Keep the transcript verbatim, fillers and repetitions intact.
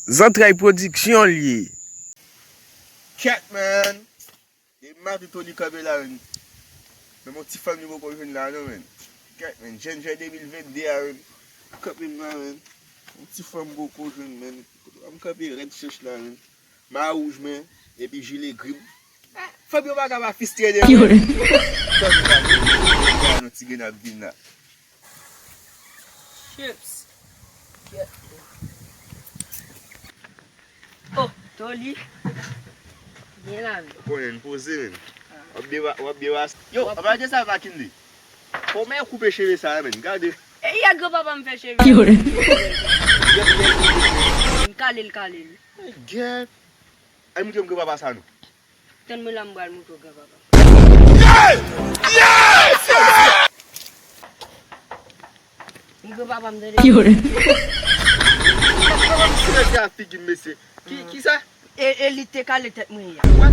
Zantray Pwodiksyon l ye. Kèt, man. E maten Tony kanpe la, man. Men yon ti fanm li poko jwenn la, non, man. Kèt, man. Jèn jen de mil vennde a, man. Kanpe m la, man. Yon ti fanm poko jwenn, man. M kanpe rèd chèch la, man. Ma wouj, man. Epi jile gri m. Fanm yo pa ka pa fistre de, man. Fanm yo pa ka pa fistre de, man. Ti grenn ap vin la. Chips. Oh, Tony. Byen la, wi. Konnen n poze, men. W ap deba-, w ap debase. Yo, w ap- apa de sa, Makinde? Kòman yo koupe cheve sa, men? Gade. E yè granpapa m fè cheve. M kale l, kale l. Gèt. Ay, moutre m granpapa sa, non. Tann mwen la, m pral moutre w granpapa. Li granpapa m tande. Kòman m silence a figi m, mesye? Ki, ki sa? E, e li te kale tèt mwen yè. What?